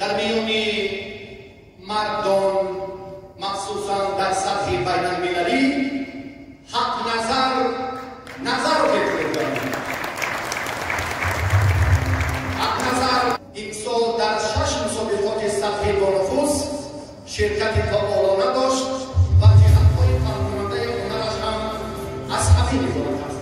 Дар миёни мардон, махсусан дар сатҳи байналмилалӣ, Ҳақназар Назаров эътироф гардид. Ҳақназар имсол дар 6 мусобиқоти сатҳи бонуфуз ширкати фаъолона дошт ва ҷиҳатҳои фарқкунандаи ҳунараш ҳам аз ҳамин иборат аст.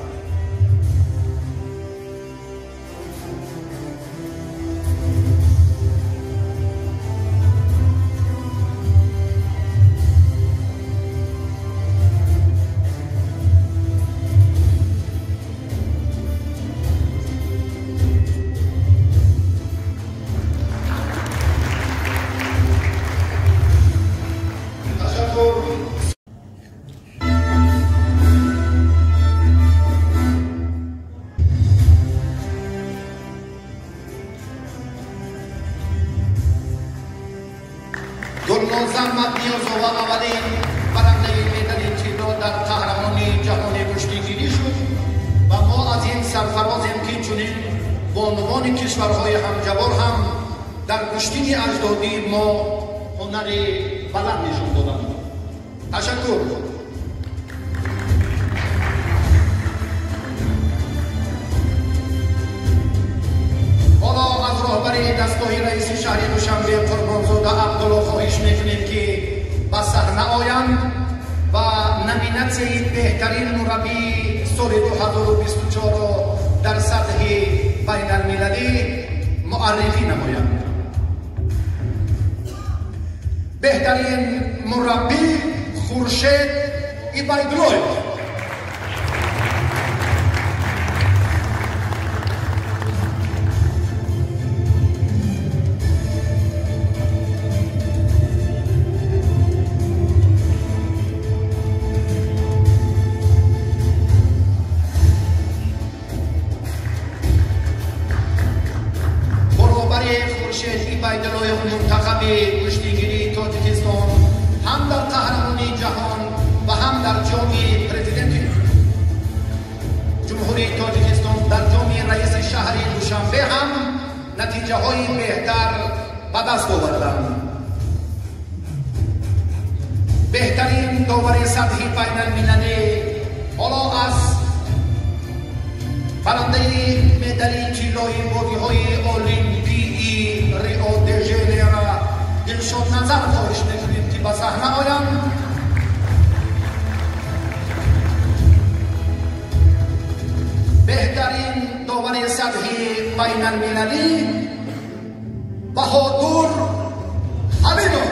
Гулноза Матниёзова аввалин барандаи медали тилло дар қаҳрамонии ҷаҳони гӯштигирӣ шуд ва мо аз ин сарфарозем, ки чунин бонувони кишварҳои ҳамҷавор ҳам дар гӯштини аҷдодии мо ҳунари баланд нишон доданд. Ташаккур. Ҳоло аз роҳбари дастгоҳи раиси шаҳри Душанбе Қурбонзода Абдулло хоҳиш мекунем, ки ба саҳна оянд ва номинатсияи беҳтарин мураббии соли 2024-ро дар сатҳи байналмилалӣ муаррифӣ намоянд. Беҳтарин мураббӣ Хуршед Ибайдуллоев. Хуршед Ибайдуллоев мунтахаби гӯштигирии Тоҷикистон ҳам дар қаҳрамонии ҷаҳон ва ҳам дар ҷоми президенти Ҷумҳурии Тоҷикистон, дар ҷоми раиси шаҳри Душанбе ҳам натиҷаҳои беҳтар ба даст оварданд. Беҳтарин довари сатҳи байналмилалӣ ҳоло аз барандаи медали тиллои бозиҳои олимпии Рио де Жанейро Дилшод Назар хоҳиш мекунем, ки ба саҳна оянд. Беҳтарин довари сатҳи байналмилалӣ Баҳодур Ҳалимов.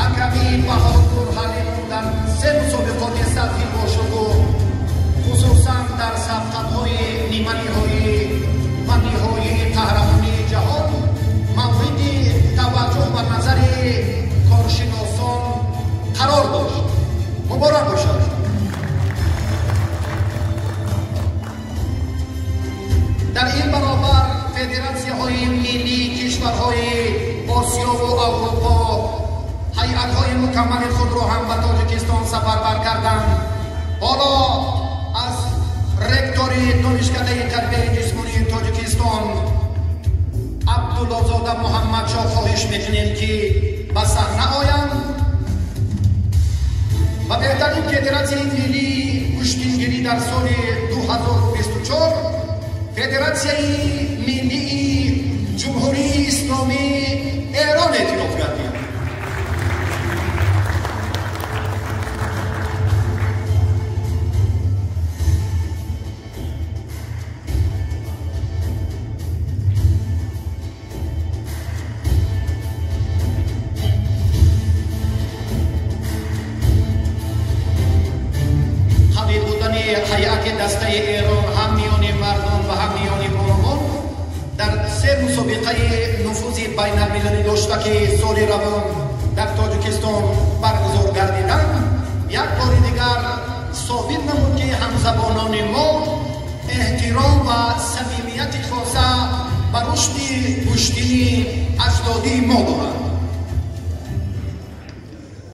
Ҳаками Баҳодур Ҳалимов дар 3 мусобиқоти сатҳи бошукӯҳ, хусусан дар сабқатҳои ниманиҳоӣ ва ниҳоии қаҳрамонии ҷаҳон мавриди таваҷҷӯҳ ва назари коршиносон қарор дошт. Муборак бошад. Дар ин баробар федератсияҳои миллии кишварҳои Осиёву Аврупо ҳайатҳои мукаммали худро ҳам ба Тоҷикистон сафарбар карданд. Ҳоло аз ректори Донишкадаи тарбияи ҷисмонии Тоҷикистон Абдуллозода Муҳаммадшоҳ хоҳиш мекунем, ки ба саҳна оянд ва беҳтарин федератсияи миллии гӯштингирӣ дар соли 2024 Федератсияи миллии Ҷумҳурии Исломии Эрон эътироф гардид. Ҳайати дастаи Эрон ҳам миёни мардон ва ҳам миёни бонувон дар 3 мусобиқаи нуфузи байналмилалӣ дошта, ки соли равон дар Тоҷикистон баргузор гардиданд, як бори дигар собит намуд, ки ҳамзабонони мо эҳтиром ва самимияти хоса ба рушди гӯштини аҷдодии мо доранд.